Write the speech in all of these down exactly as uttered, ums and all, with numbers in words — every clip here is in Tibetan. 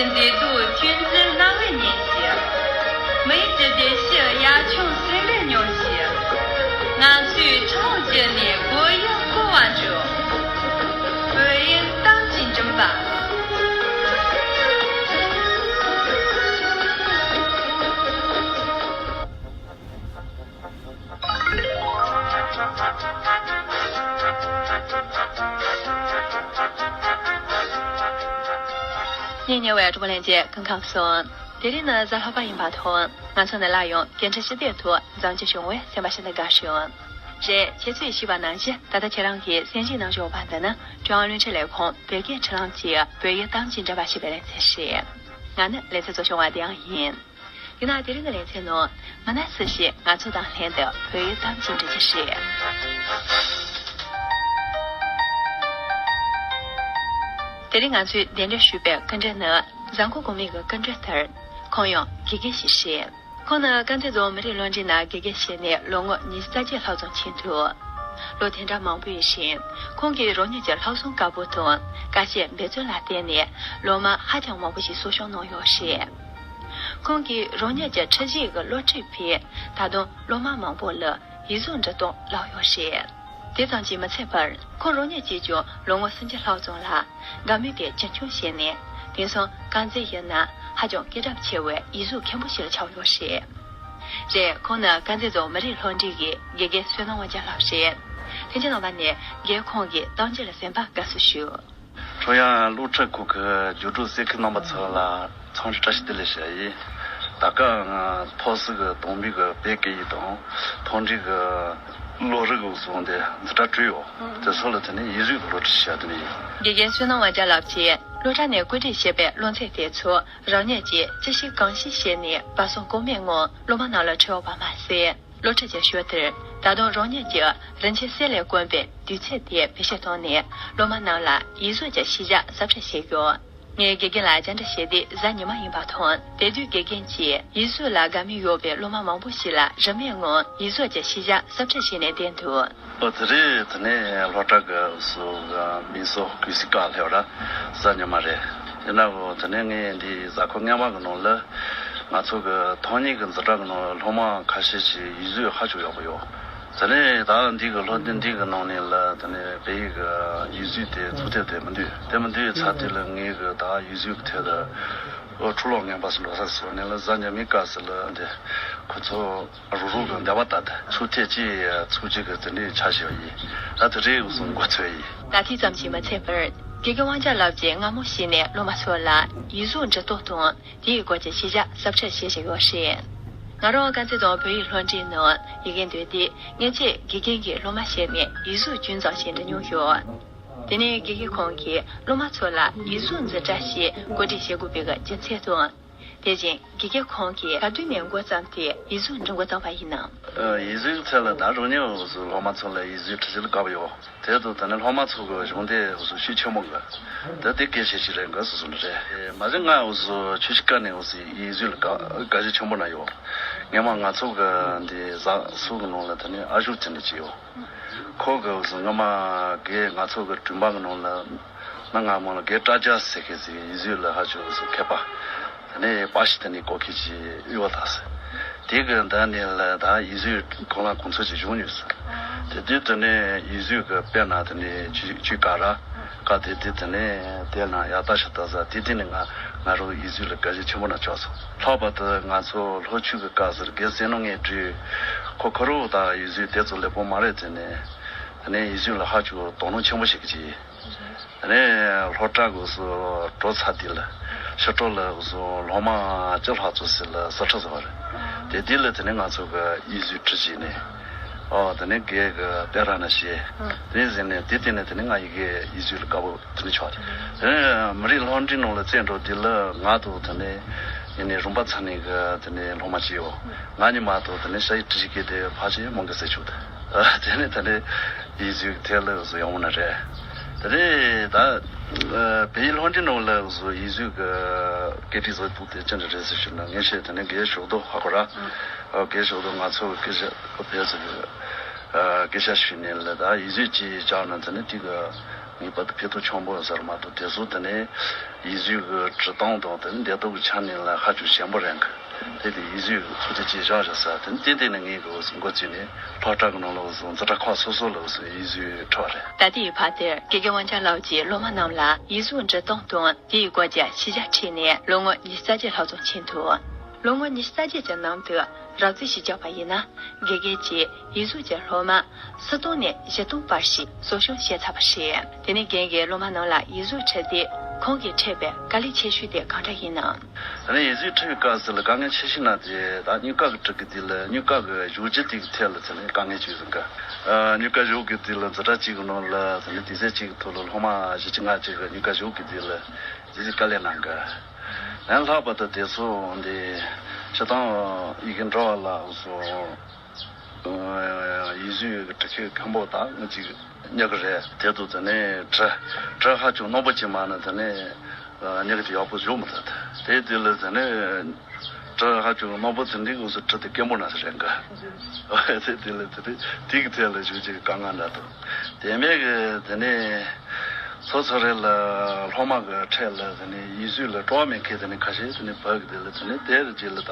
མཛེས་སྡུག་ཐོས་བརྩེ་རྣ་བས་ཉན་ཞིང་། མི་ཡི་བཀྲིས་བདེ་སྐྱིད་དབྱར་ཆུང་སེམས་པས་མྱོང་ཞིང་། ང་ཚོས་ཁྲིམས་ལུགས་བརྒྱུད་ནས་སྒོ་ཡི་བསྐོར་བ་འཇོག་བོད་ཡིག་གཏམ་གྱི་མགྲིན་པ། ཉིན་ཉེ་བའི་གྲོགས་པོ་ལྷན་རྒྱས་སྐུ་ཁམས་བཟང་། དེ་རིང་ནི་གཟའ་ལྷག་པ་ཡིན་པ་དང་། ང་ཚོ་ནི་སླར་ཡང་སྐད་འཕྲིན་ཞུ་དེབ་ཐོག་འཛོམས་རྒྱུ་བྱུང་བས་སེམས་པ་ཤིན་ཏུ་དགའ་བྱུང་། རེད། ཁྱེད་ཚོས་ཤེས་པ་ནང་བཞིན། ད་ལྟ་ཁྱེད་རང་གིས་གསན་བཞེས་གནང་བཞིན་ཡོད་པ་འདི་ནི་ཀྲུང་དབྱང་རླུང་འཕྲིན་ལས་ཁང་བོད་སྐད་འཕྲིན་ལམ་གྱི་བོད་ཡིག་གཏམ་གྱི་མགྲིན་པ་ཞེས་པའི་ལེ་ཚན་རེད། ང་ནི་ལེ་ཚན་གཙོ་སྐྱོང་བ་དེ་ཡང་ཡིན། ཡིན་ན་དེ་རིང་གི་ལེ་ཚན་ནང་མི་སྣ་སུ་ཞིག་ང་ཚོ་དང་ལྷན་དུ་བོད་ཡིག་གཏམ་གྱི་འགྲིག་གི་རེད། དེ་རིང་ང་ཚོས་གདན་འདྲེན་ཞུས་པའི་སྐུ་མགྲོན་ནི་བཟའ་འཁོར་གོང་མའི་གི་སྐུ་མགྲོན་ལྟར། ཁོང་ཡང་དགེ་རྒན་ཞིག་རེད། ཁོང་ནི་དཀར་མཛེས་རྫོང་མི་རིགས་སློབ་འབྲིང་ནང་དགེ་རྒན་བྱས་ནས་ལོ་ངོ་ཉི་ཤུ་རྩ་བརྒྱད་ལྷག་ཙམ་ཕྱིན་འདུག་ལོ་དེ་འདྲ་མང་པོ་ཡི་རིང་། ཁོང་གིས་རང་ཉིད་ཀྱི་ལྷག་བསམ་དཀར་པོ་དང་དཀའ་སྤྱད་འབད་བརྩོན་ལ་བརྟེན་ནས་སློབ་མ་ཧ་ཅང་མང་པོ་ཞིག་གསོ་སྐྱོང་གནང་ཡོད་རེད། ཁོང་གིས་རང་ཉིད་ཀྱི་ཁྲིད་གཞིའི་སློབ་ཁྲིད་པས་ད་དུང་སློབ་མ་མང་པོ་ལ་ཡིག་གཟུགས་འབྲི་སྟངས་བསླབས་ཡོད་རེད། དེ་ཙམ་གྱིས་མི་ཚད་པར། ཁོང་རང་ཉིད་ཀྱིས་ཀྱང་ལོ་ངོ་སུམ་ཅུ་ལྷག་ཙམ་ལ་དགའ་མོས་ཏེ་རྒྱུན་འཁྱོངས་བྱས་ནས། དེང་སང་དཀར་མཛེས་ཡུལ་ན་ཧ་ཅང་སྐད་གྲགས་ཆེ་བའི་ཡིག་གཟུགས་མཁན་པོ་ཞིག་ཆགས་ཡོད་རེད། རེད། ཁོང་ནི་དཀར་མཛེས་རྫོང་མི་རིགས་སློབ་འབྲིང་གི་དགེ་རྒན་བསོད་ནམས་དབང་རྒྱལ་ལགས་རེད། ལྷན་རྒྱས་རྣམ་པ་ནས་རྒན་ཁོང་གི་གཏམ་རྒྱུད་ལ་གསན་པར་དགའ་བསུ་ཞུ། ཁྲོ་ཡང་སློབ་ཁྲིད་ཁུལ་གྱི་རྒྱུགས་སྤྲོད་གསན་མཁན་རྣམ་པ་ཚོ་ལ་འཚམས་འདྲི་བཀྲ་ཤིས་བདེ་ལེགས་ཞུ་ཡ་ཡིན། ད་སྐབས་ང་ཐོག་སི་གི་དོན་མེད་གི་བོད་སྐད་ཡིག་དང་མཐོ་འབྲིང་གི་བློ་རིག་གི་བཟོ་འདི་འཛིན་གྲྭ་བྲིས་ཡོད། དེ་ཚོ་ལ་དེ་ནས་ཡིག་གཟུགས་ཀྱི་སློབ་ཁྲིད་བྱ་དུས་ཡིན། དགེ་རྒན་བསོད་ནམས་དབང་རྒྱལ་ལགས་ཀྱིས་སློབ་གྲྭ་ནས་བཀོད་སྒྲིག་བྱས་པའི་སློབ་ཚན་དེ་ཚོ་རང་ཉིད་ཀྱིས་ཅི་ཤེས་གང་ཤེས་བྱས་ནས་སྦ་གསང་ལྐོག་མེད་ངང་སློབ་མ་རྣམས་ལ་ཁྲིད་ཡོད་པ་མ་ཟད། སློབ་ཁྲིད་ཀྱི་ཞོར་དུ་ད་དུང་རང་ཉིད་ཀྱིས་རིན་ཆེན་གསེར་ལས་དཀོན་པའི་དུས་ཚོད་དེ་བེད་སྤྱོད་བཏང་ནས་སློབ་མ་རྣམས་ལ་ཡིག་གཟུགས་ཀྱི་ཤེས་བྱ་ཟབ་ཁྲིད་བྱས་ཡོད། ངས་དགེ་རྒན་ལ་བཅར་འདྲི་བྱས་དུས་གཟའ་ཉི་མ་ཡིན་པ་དང་། དེ་དུས་དགེ་རྒན་གྱིས་ཡིག་གཟུགས་ལ་དགའ་མོས་ཡོད་པའི་སློབ་མ་མང་པོ་ཞིག་ལ་རིན་མེད་ངང་ཡིག་གཟུགས་ཀྱི་ཤེས་བྱ་ཟབ་ཁྲིད་བྱས་ནས་བསྡད་འདུག་ཨོ་དེ་རེད། དེ་ནས་སློབ་གྲྭ་གི་སུ་མི་སོ་གུས་སི་ཀ་ལྷེ་བ་ར་གཟའ་ཉི་མ་རེད། ཡིན་ན་འོ་དེ་ནས་ངས་འདི་གཟའ་འཁོར་སྔོན་མ་གི་ནང་ལ་ང་ཚོ་གི་ཐོན་མིའི་གི་འཛིན་གྲྭ་གི་ནང་ལ་སློབ་མ་ཁ་ཤས་ཤིག་ཡིག་གཟུགས་ཧ་ཅང་ཡག་པོ་ཡོད། དེ་ནས་ད་འདི་གི་སློབ་འདི་འདི་གི་ནང་ནས་ལ་དེ་ནས་བོད་ཡིག་གི་ཡིག་གཟུགས་དེ་ཚུགས་ཐུབ་དེ་མི་འདུག་དེ་མི་འདུག་ཚར་དུས་ལ་ངས་གི་ད་ཡིག་གཟུགས་གི་ཐད་ལ་འཕྲོ་ལོག་ངན་པ་སུ་འགྲོ་ས་སོ་ནས་ལ་གཟའ་ཉི་མའི་སྐབས་སུ་ལ་འདི་ཁོ་ཚོ་རུ་རུ་གི་འདེབས་པ་ལྟར་དུ་ཚུགས་ཐུབ་ཅི་ཚུགས་ཅི་གི་དེ་འདྲའི་ཆ་ཞིག་ཡིན། ད་དེ་རེད་གསུང་འགོ་ཚོད་ཡིན། ད་ཐེངས་ཙམ་གྱིས་མ་ཚད་པར་དགེ་རྒན་དབང་ཆ་ལགས་ཀྱིས་སྔ་མོ་ཞིག་ནས་སློབ་མ་ཚོ་ལ་ཡིག་གཟུགས་འབྲི་སྟངས་དང་། དེའི་སྐོར་གྱི་ཤེས་བྱ་ཟབ་ཁྲིད་བྱེད་བཞིན་ཡོད་རེད། ང་རང་དཀར་མཛེས་རྫོང་བོད་ཡིག་སློབ་འབྲིང་ནང་ཡི་གེ་འདོན་དུས་སྔོན་ཆད་དགེ་རྒན་གྱིས་སློབ་མ་བྱས་ནས་ཡིག་གཟུགས་ཅུང་ཙམ་ཞིག་འབྲི་མྱོང་ཡོད། དེ་ནས་དགེ་རྒན་ཁོང་གིས་སློབ་མ་ཚོ་ལ་ཡིག་གཟུགས་འཛིན་གྲྭ་ཞིག་བཀོད་སྒྲིག་བྱེད་དགོས་པའི་རྒྱུ་མཚན་དང་། དེ་བཞིན་དགེ་རྒན་ཁོང་གིས་ག་དུས་ནས་འགོ་བརྩམས་ཏེ་ཡིག་གཟུགས་འབྲི་འགོ་བརྩམས་པ་ཡིན་ནམ། ཡིག་གཟུགས་ཐད་ལ་ད་རང་ཉིད་སློབ་མ་ཚོ་ལ་ཡིག་གཟུགས་ཁྲིད་བྱེད་ལ་དགའ་པོ་ཡོད། དེ་དུ་ད་ནི་སློབ་མ་ཚོ་གི་གཞུང་དེ་འུ་ཚོ་ཤུགས་ཆེན་པོ་གི་དེ་དེ་གལ་ཆེ་ཞིག་རེད་འགའ་སོ་སོ་ནི་རེད། མ་གཞི་ང་འུ་ཚོ་ཆུ་བཞི་ཀ་ནས་འུ་ཚོ་ཡིག་གཟུགས་ལ་དགའ་དགའ་ཞེན་ཆེན་པོ་ན་ཡོད། ངས་མ་ང་ཚོ་གི་འདི་བཟའ་ཚོ་གི་ནང་ལ་ད་ནི་ཨ་ཞོག་ཅན་ནས་ཅི་ཡོད། ཁོ་གི་འུ་ཚོ་སྔ་མ་གི་ང་ཚོ་གི་དྲུང་པ་གི་ནང་ལ་ན་ང་མོ་ལ་གི་སྐྲ་རྒྱ་ཟེར་མཁན་ཟིག་ཡིག་གཟུགས་ལ་ཧ་ཅང་འུ་ཚོ་མཁས་པ། ད་ནི་པ་ཤི་ད་ནི་གོ་ཁི་ཅི་ཨི་བ་ད་སི། དེ་གི་འདི་ནི་ལ་ད་ཡིག་གཟུགས་གང་ལ་གང་འཚམ་ཅིག་བྱུང་ཡོད་ས། དེ་དུས་དེ་ནི་ཡིག་གཟུགས་གི་དཔེར་ན་དེ་ནི་ཆུ་ཆུ་ཀ་ར་ཀ་དེ་དེ་དེ་ནི་དེ་ན་ཡ་ད་ཤ་ད་ཟ་དེ་དེ་ནི་ང་ང་རང་ཡིག་གཟུགས་ལ་དགའ་ཞེན་ཆེན་པོ་ན་ཆགས་སོང་། ལྷག་པར་དུ་ང་ཚོ་ལྷོ་ཆུ་གི་ཀ་ཟེར་གེ་སེ་ནོ་ངའི་འདྲུས་ཁོ་ཁོ་རོ་ད་ཡིག་གཟུགས་དེ་ཚོ་ལེགས་པོ་མ་རེད་དེ་ནི་དེ་ནི་ཡིག་གཟུགས་ལ་ཧ་ཅང་དོ་སྣང་ཆེན་པོ་ཞིག་གི་ཅི། དེ་ནས་སློབ་གྲྭ་གི་སུ་འགྲོ་ཚར་དུས་ལ་ཕྱི་དྲོ་ལ་སུ་སློབ་མ་བཅུ་ལྷག་ཙམ་ཞིག་ལ་གསོལ་ཁྲིད་བཟོ་བ་རེད། དེ་དུས་ལ་དེ་ནས་ང་ཚོ་གི་ཡིག་གཟུགས་ཁྲིད་བྱས་ནས་ཨོ་དེ་ནས་རྒན་གི་དཔེ་ར་ན་བཤད། དེ་ནས་ཟིན་ནས་དེ་དེ་ནས་དེ་ནས་ང་ཡི་གེ་ཡིག་གཟུགས་ལ་དགའ་པོ་དེ་ནས་ཆགས་རེད། དེ་ནས་མི་རིགས་སློབ་འབྲིང་ནང་ལ་བཙལ་འགྲོ་དུས་ལ་ང་དང་དེ་ནས་ཡིན་ནས་རོང་པ་ཚ་ནས་གི་དེ་ནས་སློབ་མ་བྱས་ཡོད། ང་གཉིས་མ་གཏོགས་དེ་ནས་ཤ་ཡི་བྲིས་ཀྱི་དེ་ཕལ་ཆེར་མང་གི་ཟེར་ཆོག་དེ། དེ་ནས་དེ་ནས་ཡིག་གཟུགས་དེ་ལ་བཟོ་ཡོང་ན་རེད། དེ་ནས་ད་བོད་ཡིག་སློབ་འབྲིང་ནང་ལ་བཟོ་ཡིག་གཟུགས་ཀྱི་སྐད་བྲིས་བཟོ་ཐུབ་དེ་ཅི་འདྲ་རེད་ཟེར་ཞུ་ན་ངས་བཤད་དེ་ནས་རྒན་ཞོགས་དོ་ཧ་གོ་ར། རྒན་ཞོགས་དོ་ང་ཚོ་སྐད་ཆ་བོད་ཟེར་གི་སྐད་ཆ་ཞུས་ནས་ལ་ད་ཡིག་གཟུགས་ཀྱི་སྦྱང་ན་དེ་ནས་དེ་གི་ངེས་པར་དུ་ཕན་ཐོགས་ཆེན་པོ་ཡོད་ས་རེད་མ་གཏོགས། དེ་ཚོ་དེ་ནས་ཡིག་གཟུགས་ཀྱི་འབྲི་སྟངས་དང་དེ་ནས་འདེབས་སྟངས་ཀྱི་ཆ་ནས་ལ་ཧ་ཅང་ཞན་པོ་རེད་གི། དེ་དེ་ཡིག་གཟུགས་ཚུལ་དེ་ཅིག་བཞག་བཞག་ས་དེ་ནས་དེ་དེ་ནས་ངས་གི་འགོ་བཙུགས་ནས་སློབ་གྲྭ་གི་ནང་ལ་འཛིན་གྲྭ་ཁག་སོ་སོ་ལ་ཡིག་གཟུགས་ཁྲིད་པ་རེད། ད་ལྟའི་བར་དེར་དགེ་རྒན་དབང་ཆེན་ལགས་ཀྱིས་སློབ་མ་རྣམས་ལ་ཡིག་གཟུགས་འབྲི་སྟངས་དང་དེའི་སྐོར་གྱི་ཤེས་བྱ་ཁྲིད་ནས་ལོ་ངོ་ཉི་ཤུ་རྩ་བརྒྱད་ལྷག་ཙམ་ཕྱིན་འདུག་ལོ་ངོ་ཉི་ཤུ་རྩ་བརྒྱད་ཀྱི་ནང་དུ་རགས་ཚུལ་ཞིག་བརྒྱབ་པ་ཡིན་ན། དགེ་རྒན་གྱིས་ཡིག་གཟུགས་ཀྱི་སློབ་མ་སུམ་སྟོང་ནས་བཞི་སྟོང་བར་ཞིག་གསོ་སྐྱོང་བྱས་ཚར་བ་རེད། དེ་ནས་རྒན་གྱིས་སློབ་མ་རྣམས་ལ་ཡིག་གཟུགས་ཁྲིད་དུས་ཁོང་གིས་འཕྲད་པའི་དཀའ་ལས་ཆེ་ཤོས་དེ་གང་འདྲ་ཡིན་ནམ། ད་ནི་ཡིག་གཟུགས་ཁྲིད་པའི་སྐབས་སུ་ལ་དཀའ་ངལ་ཆེ་ཤོས་ན་དེ་ད་སྨྱུག་ཀ་གི་འབྲི་གི་དུས་ལ་སྨྱུག་ཀ་གི་གཞོགས་རྒྱུ་དེ་གི་ཐད་ལ་ཚུད་ནས་དཀའ་ངལ་ཅིག་བཟོ་གི། ཨ། སྨྱུག་ཀ་གཞོག་གི་དུས་ལ་འཛིན་གྲྭ་གཅིག་གི་ནང་ལ་ཚུད་ནས་དུས་ཚོད་གཅིག་གི་ཐོག་ལ་སློབ་མ་བཞི་བཅུ་ལྔ་བཅུ་གི་སྨྱུག་ཀ་གཞོག་གི་དུས་ལ་དེ་ཚོ་དཀའ་ལས་གནང་གི། ཡང་ལྷག་པར་དུ་དེ་ཚོ་འདི་སྤྱིར་བཏང་ཡི་གེ་འབྲི་བ་ལ་སོགས། ཡིག་གཟུགས་ཀྱི་འབྲི་ཤེས་མཁན་པོ་དག་ང་གཅིག་སྨྱུ་གུ་རེད། དེ་དུས་ཚོད་ནས་བྲི་བྲི་ཧ་ཅང་རྣོན་པོ་ཅིག་མ་ནི་དེ་ནས་སྨྱུ་གུ་དེ་ཡག་པོ་བཞག་མི་ཐུབ། དེ་དུས་ལ་དེ་ནས་བྲི་ཧ་ཅང་རྣོན་པོ་དེ་འདྲའི་སྐབས་སུ་བྲི་དེ་སྐྱེན་པོ་ན་ཟེར་རེད་འགའ། དེ་དུས་ལ་དེ་དེ་གི་ཐད་ལ་ཞུ་ཅིག་དཀའ་ངལ་འདྲ་འདུག་དེ་མེད་གི་དེ་ནས། སོ་སོ་རེ་ལ་སློབ་མ་གི་ཁྲོད་ལ་དེ་ནས་ཡིག་གཟུགས་ལ་སྤྲོ་བ་མེད་མཁན་དེ་ནས་ཁ་ཤས་དེ་ནས་བབ་གི་དེ་ལ་དེ་ནས་དེ་རུ་རྗེས་ལ་ད་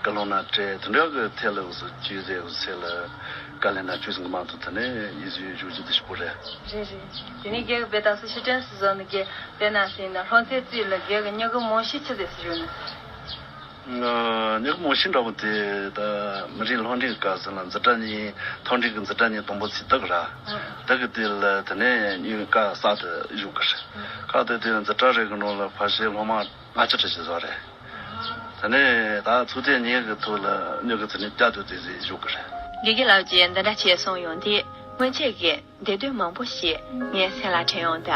ཀ་ལོ་ན་སྤྲད་དེ་འདྲ་གི་ཐད་ལ་འུ་ཚོ་ཅི་ཟེར་འུ་ཚོ་ལ་དཀའ་ལས་ན་ཅུས་ཟིན་གི་མ་ཐུབ། དེ་ནས་ཡིག་གཟུགས་ཞུ་རྒྱུ་དེ་ཞིག་པོ་རེད། རེད་རེད། དེ་ནས་རྒན་གི་བེ་ཏ་སུ་ཕྱི་དྲན་སུ་བཟོ་ནི་གི་བེ་ན་སིན་ན་སློབ་ཚན་རྩིས་ལ་རྒན་གི་སྨྱུ་གུ་རྨང་གཞི་ཆི་ཟེར་སུ་ཞུ་ནི། སྨྱུ་གུ་རྨང་གཞི་འདྲ་པོ་དེ་ད་མི་རིགས་སློབ་འབྲིང་གི་སྐབས་སུ་ལ་འཛིན་གྲྭ་གཉིས་མཐོ་འབྲིང་གི་འཛིན་གྲྭ་གཉིས་དང་པོ་ཚིག་དག་ར། དག་གི་དེ་ལ་དེ་ནས་སྨྱུ་གུ་གསར་དུ་བཞུགས་གི་རེད། ཁ་དེ་དེ་འཛིན་གྲྭ་རེ་གི་ནང་ལ་ཕལ་ཆེར་སློབ་མ་ལྔ་བཅུ་ཁྲི་ཆེ་ཟོ་རེད། དེ་ནས་ད་ཚུགས་ཐེངས་གཉིས་ཀྱི་ཐོག་ལ་སྨྱུ་གུ་དེ་ནས་བསྐྱར་དུ་དེ་ཟིག་བཞུགས་གི་རེད། དགེ་རྒན་ལགས་ཀྱིས་འདི་འདྲ་བྱས་གསུངས་ཡོང་དུས་སྔོན་ཆད་ཀྱི་འདས་དོན་མང་པོ་ཞིག་ངའི་སེམས་ལ་དྲན་ཡོང་། ད་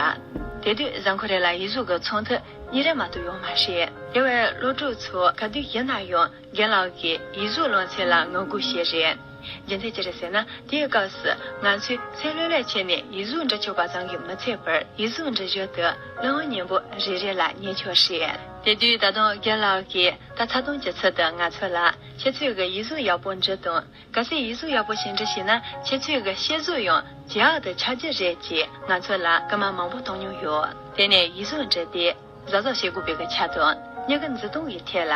དེ་དུས་གཟའ་འཁོར་རེ་ལ་ཡིག་གཟུགས་ཀྱི་ཚོགས་འདུ་གཉིས་རེ་མ་གཏོགས་ཡོད་མ་རེད། དེ་བས་སློབ་ཕྲུག་ཚོ་ག་དུས་ཡིན་ན་ཡང་རྒན་ལགས་ཀྱིས་ཡིག་གཟུགས་སློབ་ཚན་ལ་ངོ་རྒོལ་བྱས་རེད། རྒྱུ་མཚན་ཅི་རེད་ཟེར་ན། དེའི་སྐབས་སུ་ང་ཚོས་ཚེ་ལྷོད་ལྷོད་བྱས་ནས་ཡིག་གཟུགས་འབྲི་ཆོག་པ་ཙམ་གྱིས་མི་ཚད་པར་ཡིག་གཟུགས་འབྲི་རྒྱུ་དེ་གླེང་བ་སྙན་པོ་རེ་རེ་ལ་ཉན་ཆོག་རེད། དེ་དུས་ད་དུང་རྒན་ལགས་ཀྱིས་ད་ཚ་གདུང་གི་ཚུལ་དུ་ང་ཚོ་ལ་ཁྱེད་ཚོས་ཀྱི་ཡིག་གཟུགས་ཡག་པོ་འབྲི་དང་། གལ་སྲིད་ཡིག་གཟུགས་ཡག་པོ་ཞིག་འབྲི་ཤེས་ན་ཁྱེད་ཚོས་ཀྱི་ཤེས་གཟུགས་ཡང་ཇེ་ཡག་ཏུ་ཆགས་རྒྱུ་རེད་ཅེས་ང་ཚོ་ལ་སྐུལ་མ་མང་པོ་གཏོང་མྱོང་ཡོད། དེ་ནས་ཡིག་གཟུགས་འབྲི་དུས་གཟབ་གཟབ་བྱེད་དགོས་པའི་ཆ་དང་སྨྱུ་གུ་འཛིན་སྟངས་ཀྱི་ཐད་ལ་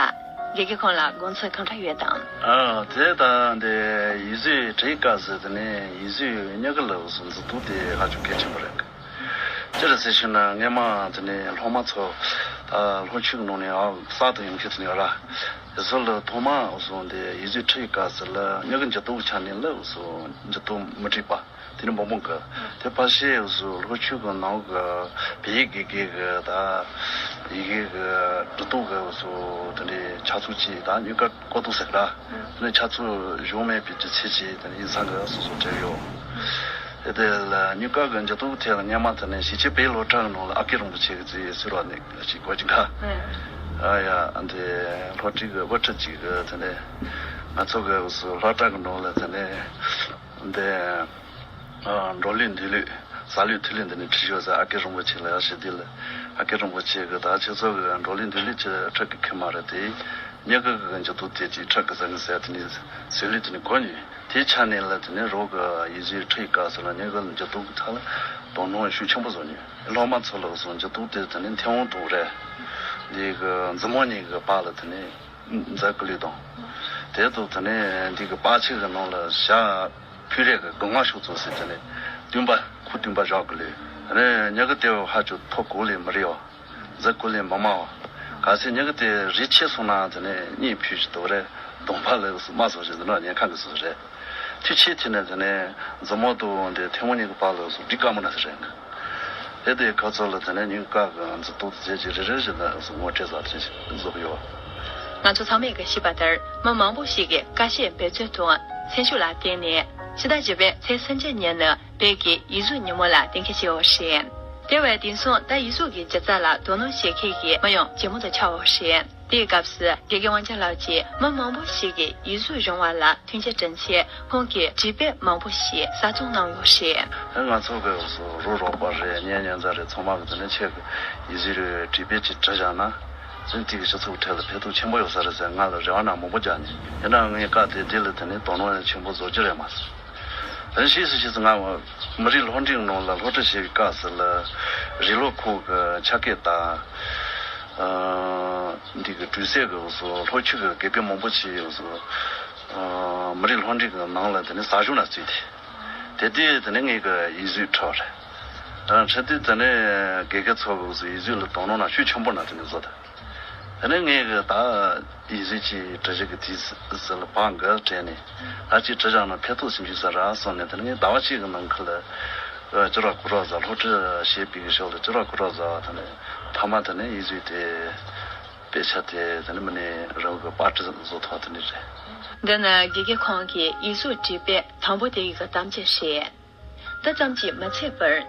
དགེ་རྒན་ཁོང་ལ་དགོངས་ཚུལ་གང་འདྲ་ཡོད་དམ། ཨ། དེ་ད་འདི་ཡིག་གཟུགས་བྲིས་སྐབས་སུ་དེ་ནས་ཡིག་གཟུགས་སྨྱུ་གུ་ལ་འཛིན་སྟངས་དེ་ཧ་ཅང་གལ་ཆེན་པོ་རེད། ཅི་རེད་ཟེར་ཞུས་ན་སྔས་མ་དེ་ནས་སློབ་མ་ཚོ་ད་སློབ་ཆུང་གི་ནང་ནས་ཨ་གསར་དུ་ཡོང་མཁན་ཚོ་ཡོད་ར། དེ་ཚོ་ལ་ཐོག་མ་འུ་ཚོ་འདི་ཡིག་གཟུགས་ཁྲིད་སྐབས་སུ་ལ་སྨྱུ་གུ་འགྱུར་ལྡོག་ཆ་ནས་ལ་འུ་ཚོ་འགྱུར་ལྡོག་མི་འགྲིག་པ་དེ་ནི་མང་པོ་འགའ། དེ་ཕལ་ཆེར་འུ་ཚོ་སློབ་ཆུང་གི་ནང་གི་བོད་ཡིག་དགེ་རྒན་གི་ད་ཡི་གེ་གི་འབྲི་སྟངས་གི་འུ་ཚོ་དེ་འདྲའི་ཆགས་ཚུལ་ཅིག་ད་སྨྱུ་གུ་བཀོད་སྟངས་ཟེར་གི་ར། དེ་ནི་ཆགས་ཚུལ་བྱུང་མེད་པའི་རྒྱུ་མཚན་ཅིག་དེ་ནི་ཡིག་ཚང་གི་སོ་སོ་བྲིས་ཡོད། དེ་དེ་ལ་སྨྱུ་གུ་གི་འགྱུར་ལྡོག་ཐད་ལ་སྔས་མ་དེ་ནས་གཞིས་བྱེས་བོད་སློབ་གྲྭ་གི་ནང་ལ་ཨ་ཀེ་རིན་པོ་ཆེ་གི་རྩིས་ཟུར་བ་ནས་ཅིག་གོ་ཅིག་འགའ། ཨ་ཡ་འདི་སློབ་གྲྭའི་གི་དབུ་ཁྲིད་ཅིག་གི་དེ་ནས་ང་ཚོ་གི་སློབ་གྲྭ་གི་ནང་ལ་དེ་ནས་འདི་འགྲོ་ལུགས་འདུག་ལུགས་ཟ་ལུགས་འཐུང་ལུགས་འདི་ནས་ཁྲིད་ཤོག་ཟེར་ཨ་ཀེ་རིན་པོ་ཆེ་ལ་ཡར་ཞུས་དུས་ལ་ཨ་ཀེ་རིན་པོ་ཆེ་གི་ད་ཁྱེད་ཚོ་གི་འགྲོ་ལུགས་འདུག་ལུགས་ཅི་ཁྲིད་གི་ཁྱེར་མ་རེད་དེ། སྨྱུ་གུ་གི་འགྱུར་ལྡོག་དེ་ཅིག་ཁྲིད་གི་ཟེར་གི་ཟེར་དེ་ནས་ཟེར་ལུགས་དེ་ནས་གོ་ནས་དེའི་ཆ་ནས་ལ་དེ་ནས་རོགས་གི་ཡིག་གཟུགས་ཁྲིད་སྐབས་སུ་ལ་སྨྱུ་གུ་འགྱུར་ལྡོག་གི་ཐད་ལ་དོ་སྣང་ཤུགས་ཆེན་པོ་བཟོ་ནས་སློབ་མ་ཚོ་ལ་སོང་འགྱུར་ལྡོག་དེ་དེ་ནས་མཐེ་བོང་དང་རེད། འདི་གི་མཛུབ་མོ་གཉིས་གི་བར་ལ་དེ་ནས་འཛག་གི་ལུགས་དང་། དེ་དང་དེ་ནས་འདི་གི་པར་ཆས་གི་ནང་ལ་ཞྭ་ཕུད་རེ་གི་སྒོ་ང་ཤོག་ཙམ་ཟེར་དེ་ནས་བདུན་པ་ཁུ་བདུན་པ་བཞག་གི་ལུགས། དེ་ནས་སྨྱུ་གུ་དེ་ཧ་ཅང་ཐོ་གོ་ལས་མི་རེད་བ། འཛག་གོ་ལས་མི་མང་བ། གལ་སྲིད་སྨྱུ་གུ་དེ་རིགས་ཆད་སོང་ན་དེ་ནས་གཉིད་ཕུད་ཅིག་དོ་རེད། གདོང་པ་ལ་དམར་སོང་ཞིག་འདི་འདྲ་ཉེན་ཁ་གི་སོ་རེད། དུས་ཆད་དེ་ནས་དེ་ནས་མཛུབ་མོ་དང་འདི་མཐེ་བོང་གཉིས་ཀྱི་བར་ལ་སོ་འདི་དཀའ་མོ་ན་ཟེར་རེད། དེ་དེ་ཁ་ཚོ་ལ་དེ་ནས་སྨྱུ་གུ་གི་འཛུགས་གཏོང་དེ་ཅིག་རེ་རེ་བཞིན་དུ་སོ་ངོ་སྤྲད་ས་དེ་ཅིག་བཟོ་གི་ཡོད། ང་ཚོ་ཚང་མས་ཀྱི་ཤེས་པ་ལྟར་མི་མང་པོ་ཞིག་གིས་ཀ་ཤས་འབད་བརྩོན་དང་སེམས་ཤུགས་ལ་བརྟེན་ནས་ཕྱི་ཟླ་བཞི་པའི་ཚེས་སུམ་ཅུ་ཉིན་ནི་བོད་ཀྱི་ཡིག་གཟུགས་ཉིན་མོ་ལ་གཏན་འཁེལ་བྱས་ཡོད་རེད། དེ་བས་དེང་སང་ད་ཡིག་གཟུགས་ཀྱི་སྒྱུ་རྩལ་ལ་དོ་སྣང་བྱེད་མཁན་གྱི་མི་ཡང་ཇེ་མང་དུ་ཆགས་ཡོད་རེད། དེའི་སྐབས་སུ་དགེ་རྒན་དབང་ཆེན་ལགས་ཀྱིས་མི་མང་པོ་ཞིག་གིས་ཡིག་གཟུགས་སྦྱོང་བ་ལ་མཐུན་རྐྱེན་བསྐྲུན་ཆེད་ཁོང་གིས་བྲིས་དཔེ་མང་པོ་ཞིག་གསར་རྩོམ་གནང་ཡོད་རེད། ང་ཚོ་གི་སོ་རུ་རོགས་པ་རེད། གཉེན་ཉེ་ཚན་རེད། ཚང་མ་གི་དེ་ནས་ཁྱེད་ཀྱི་ཡིག་གཟུགས་རེད་བྲིས་དཔེ་ཅིག་བྲིས་བཞག་ན་ཚན་དེ་གི་སྤྱི་ཚོགས་གྲས་ལ་ཕན་ཐོགས་ཆེན་པོ་ཡོད་ས་རེད་ཟེར་ང་ལ་རེ་བ་ན་མང་པོ་རྒྱག་ནས་ཡིན་ན་ངས་བཀའ་དེ་དེ་ལ་དེ་ནས་དོ་སྣང་ཆེན་པོ་བཟོ་རྒྱུ་རེད་མ་ཟེར། དེ་ཕྱིས་སུ་ཕྱིས་སུ་ང་མི་རིགས་སློབ་འབྲིང་ནང་ལ་སློབ་ཁྲིད་བྱེད་པའི་སྐབས་སུ་ལ་རིགས་སློབ་ཁོངས་ཀྱི་ཆ་སྐད་དང་། ཨ། འདི་གི་དུས་ཚོད་ཀྱི་སློབ་ཆུང་གི་དགེ་རྒན་མང་པོ་ཅིག་ཡོད། ཨ། མི་རིགས་སློབ་འབྲིང་གི་ནང་ལ་དེ་ནས་ཟ་ཞུགས་ན་བཙུགས་ཏེ། དེ་དུས་དེ་ནས་ངེད་ཀྱི་ཡིག་གཟུགས་ཁྲིད་པ་རེད། ཨ། ཁྲིད་དུས་དེ་ནས་དགེ་རྒན་ཚོ་གི་ཡིག་གཟུགས་ལ་དོ་སྣང་ན་ཤུགས་ཆེན་པོ་ན་དེ་ནས་བཟོ་ད། དེ་ནས་ངེད་ཀྱི་ད་ཡིག་གཟུགས་ཀྱི་འབྲི་གཞི་གི་དུས་ཟེར་ལ་བག་འགོ་བྲེས་ནས། ད་ཅིག་བྲི་བཞག་ན་ཕན་ཐོགས་སེམས་ཤུགས་ཟ་ར་སོང་ནས། དེ་ནས་ངས་ཟླ་བ་གཅིག་གི་ནང་ཁུལ་ལ་ཅི་ར་ཀུ་ར་ཟ། སློབ་ཁྲིད་བྱེད་པའི་ཞོར་ལ་ཅི་ར་ཀུ་ར་ཟ་བ། དེ་ནས་མཐའ་མ་དེ་ནས་ཡིག་གཟུགས་དེ་དཔེ་ཆ་དེ་དེ་ནས་མི་ནས་རང་གི་པར་སྐྲུན་བཟོ་ཐུབ་པ་དེ་འདྲ་རེད། འདི་ནི་དགེ་རྒན་ཁོང་གིས་ཡིག་གཟུགས་བྲིས་པའི་དང་པོ་དེ་ཡི་གི་གཏམ་རྒྱུད་རེད། འདི་ཙམ་གྱིས་མི་ཚད་པར།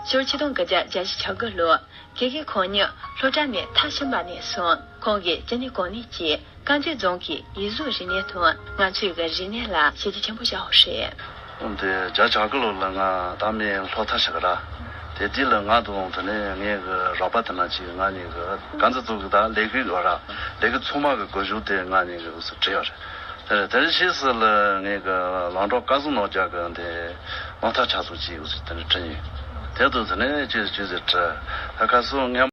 ཕྱི་ལོ་ཆིག་སྟོང་དགུ་བརྒྱ་བརྒྱད་ཅུ་གྱ་དགུ་ལོ། དགེ་རྒན་ཁོང་ཉིད་སློབ་གྲྭ་ནས་མཐར་ཕྱིན་པ་ནས་བཟུང་ཁོང་གིས་ཅི་ནུས་གང་ནུས་ཀྱིས་དཀར་མཛེས་རྫོང་གི་ཡིག་གཟུགས་རིག་གནས་དང་ང་ཚོའི་གི་རིག་གནས་ལ་བྱས་རྗེས་ཆེན་པོ་བཞག་ཡོད་རེད། འོན་ཏེ་བརྒྱད་ཅུ་གྱ་དགུ་ལོ་ལ་ང་ད་མི་སློབ་མཐར་ཕྱིན་གི་ར། དེ་དུས་ལ་ང་དང་དེ་ནས་ངའི་གི་རོགས་པ་དེ་ན་ཅིག་ང་གཉིས་གི་དཀར་མཛེས་རྫོང་གི་ད་ལས་ཁུངས་ཡོད་ར། ལས་ཁུངས་ཚང་མ་གི་གོ་ཞུ་དེ་ང་གཉིས་གི་འུ་ཚོ་བྲིས་ཡོད་རེད། དེ་རེད། དེ་རེད། ཕྱིས་སུ་ལ་ངས་གི་ལང་གྲོ་སྐལ་བཟང་ནོར་རྒྱལ་གི་འདི་དམངས་ཐབ་ཆ་ཚུགས་ཀྱི་འུ་ཚོ་དེ་འདྲ་བྲིས་ཡོད། དེ་དུས་དེ་ནས་ཅི་ཅི་ཟེར་བྲིས། ད་ཁ་སང་ངས།